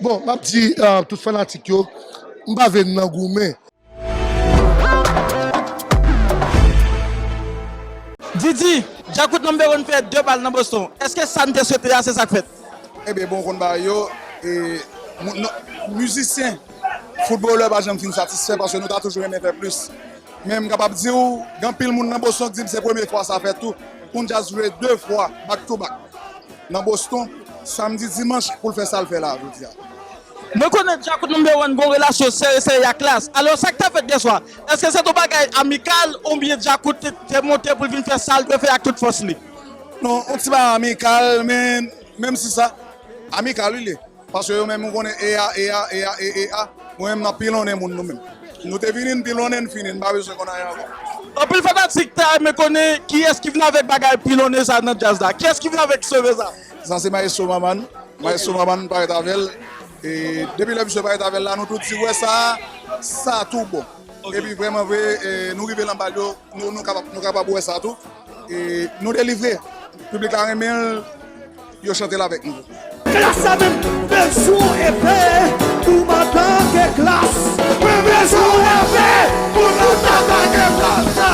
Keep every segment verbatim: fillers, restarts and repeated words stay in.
Bon, m ap di uh, tout fanatik yo, m pa vle n nan goumen. Didi, Djakout Number One fè de bal nan Boston. Èske sa n te swete a, se sa k fèt? Ebyen, bon, w konn bagay yo. E, mou- non, mizisyen, foutbolè pa janm fin satisfè paske nou ta toujou renmen fè plis. Men m kapab di w, gen anpil moun nan Boston k di m se premye fwa sa fèt tou. Pou n djaz jwe de fwa, back to back, nan Boston, samdi, dimanch, pou l fè sa l fè la, jodi a. Mwen konnen Djakout Number One gen yon relasyon sere sere ak Klass. Alò, sa k ta fèt yè swa, èske se t yon bagay amikal oubyen Djakout te, te monte pou l vin fè sa l dwe fè ak tout fòs li? Non, yon ti bagay amikal, men menm si sa, amikal li ye. Paske yo menm, ou konnen, e a, e a, e a, e, e a. Mwen menm, n ap pilonnen moun nou menm. Nou te vini, n pilonnen, n fini, n pa bezwen konn anyen ankò. Anpil fanatik ta renmen konnen kiyès ki vin avèk bagay pilonnen sa nan djaz la. Kiyès ki vin avèk sove sa? Sa se Maestro Maman. Maestro Maman, m parèt avè l. E depi lè misye parèt avè l la, nou tout di, wè sa, sa tou bon. Epi vrèman vre, e, nou rive nan bal yo, nou, nou kapab, nou kapab wè sa tou. E nou delivre. Piblik la renmen l, yo chante l avèk nou. Klass sa menm bezwen epe pou m antanke Klass. Mwen bezwen epe pou nou atake Klass la.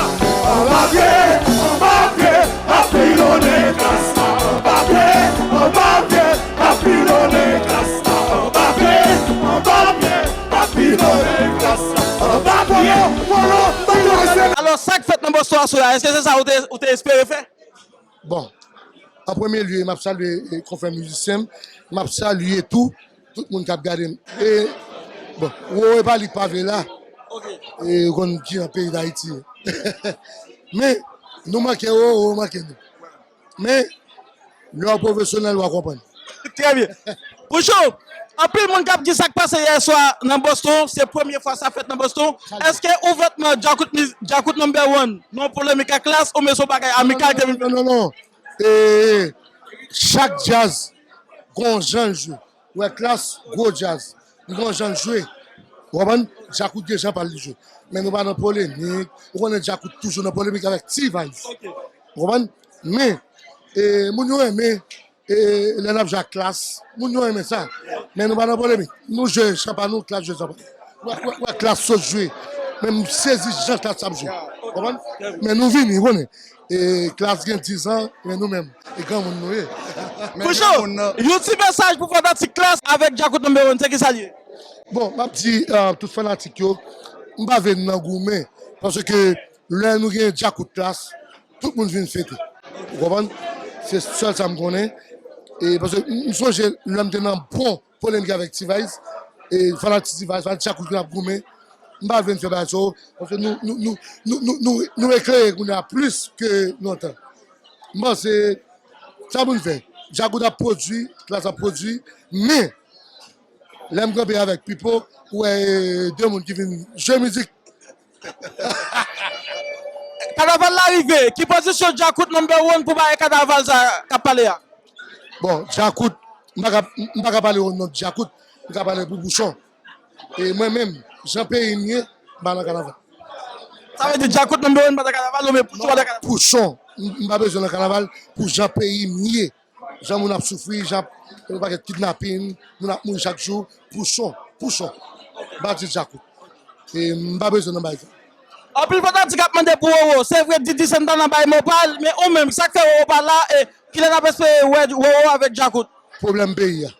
Anba pye, anba pye, ap pilonnen Klass la. Anba pye, anba pye, ap pilonnen Klass la. Anba pye, anba pye, ap pilonnen Klass la. Anba pye, polo, polo. Alò, sa k fèt nan Boston aswè a, èske se sa ou te, ou te espere fè? Bon, an premye lye, m ap salye e, konfrè mizisyen m. M ap salye tou, tout moun k ap gade m. E, bon, Roro e pa li k pa vle la. E, ou konn ki nan peyi Dayiti ye. Men, nou manke Roro, Roro manke nou. Men, lè w pwofesyonèl, w a konprann. Trè byen. Pouchon, anpil moun k ap di sa k pase yè swa nan Boston, se premye fwa sa fèt nan Boston. Èske ouvètman Djakout, Djakout Number One nan yon polemik ak Klass oubyen se yon bagay amikal ki te vin fèt? Non, non, non. E, chak djaz gon jan l jwe. Ou wè Klass, gwo djaz. Li gon jan l jwe. Ou konprann? Djakout gen jan pa l li jwe. Men nou pa nan polemik. Ou konnen Djakout toujou nan polemik avèk T-Vice. Ou konprann? Men, e, moun yo renmen e, lè n ap jwe ak Klass, moun yo renmen sa. Men nou pa nan polemik. Nou jwe chan pa nou, Klass jwe chan pa nou. Wè, wè, wè Klass sot jwe. Men m sezi jan Klass ap jwe. Konprann? Men nou vini, ou konnen. E, Klass gen diz an, men nou menm, e granmoun nou ye. Pouchon, yon ti mesaj pou fanatik Klass avèk Djakout Number One, se ki sa l ye? Bon, m ap di uh, tout fanatik yo, m pa vle n nan goumen. Paske lè nou gen Djakout Klass, tout moun vin fete. Ou konprann? Se sèl sa m konnen. E paske m sonje lè m te nan bon polemik avèk T-Vice, e fanatik T-Vice, fanatik Djakout ki t ap goumen, m pa vle n fè bagay sa yo, paske nou, nou, nou, nou, nou, nou, nou eklere kounye a plis ke lontan. M panse, sa pou n fè. Djakout ap pwodui, Klass ap pwodui, men lè m kanpe avèk Pipo, ou wè de moun ki vin jwe mizik. Kanaval la rive. Ki pozisyon Djakout Number One pou bagay kanaval sa k ap pale a? Bon, Djakout, m pa ka, m pa ka pale o non Djakout, m ka pale pou Pouchon. E mwen menm, jan peyi m ye, m pa nan kanaval. Sa vle di Djakout Number One pa nan kanaval, ou men Pouchon pa nan kanaval? Pouchon, m m pa bezwen nan kanaval pou jan peyi m ye. Jan moun ap soufri, jan ap gen yon pakèt kidnapin, moun ap mouri chak jou, Pouchon, Pouchon. M pa di Djakout. E m pa bezwen nan bagay sa. Anpil fanatik ap mande pou Roro. Se vre, Didi Santana bay mo pa l, men ou menm, sa k fè Roro pa la, e kilè n ap espere wè Roro avèk Djakout? Pwoblèm peyi a.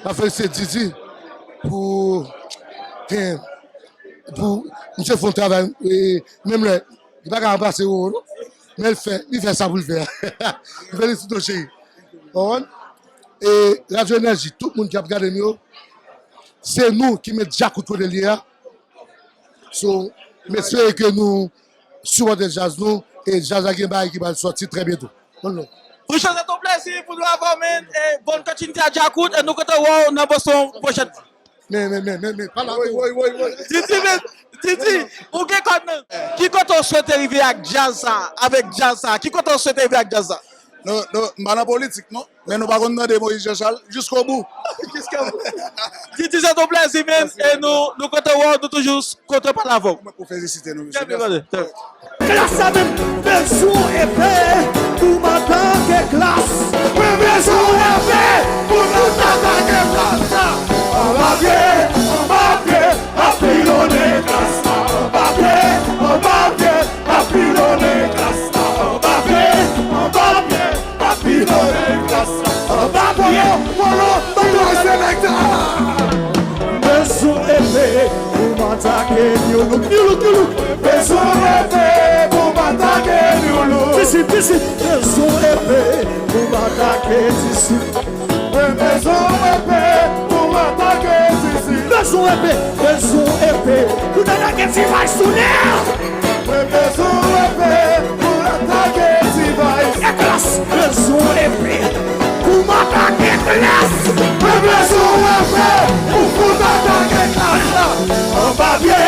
M ap felisite Didi pou, gen, pou misye fè yon travay, e, menm lè li pa ka ranplase Roro, non. Men l fè, li fè sa pou l fè a. M felisite w, cheri. Ou konprann? E Radyo Enèji, tout moun k ap gade m yo, se nou ki met Djakout kote l ye a. So, m espere ke nou sipòte djaz nou, e djaz la gen bagay ki pral sòti trè byento. One love. Pouchon, se yon plezi pou nou avè w, men, e bòn kontinite a Djakout, e nou kontan wè w nan Boston pwochènman. Men, men, men, men, men, pa la tou. Didi, men, Didi, ou gen kòd nan. Ki kote w swete rive ak djaz sa, avèk djaz sa? Ki kote w swete rive ak djaz sa? Non, non, m pa nan politik, non. Men nou pa konn tande Moïse Jean Charles, jiskobou. Jiskobou. Didi, se yon plezi, men, e nou, nou kontan wè w, nou toujou kontan pale avè w. Mwen pou felisite nou, mesye. Mèsi. Klass sa menm bezwen epe pou m antanke Klass. Mwen bezwen epe pou nou atake Polo, Polo, selekta. Bezwen epe pou m atake New Look, New Look, New Look. Bezwen epe pou m atake New Look. Disi, disi. Bezwen epe pou m atake disi. Mwen bezwen epe pou m atake disi. Bezwen epe, bezwen epe pou n atake T-Vice tounen. Mwen bezwen epe pou atake T-Vice. Eklas bezwen epe pou m atake Eklas. Mwen bezwen epe pou fout atake Eklas la. Anba pye,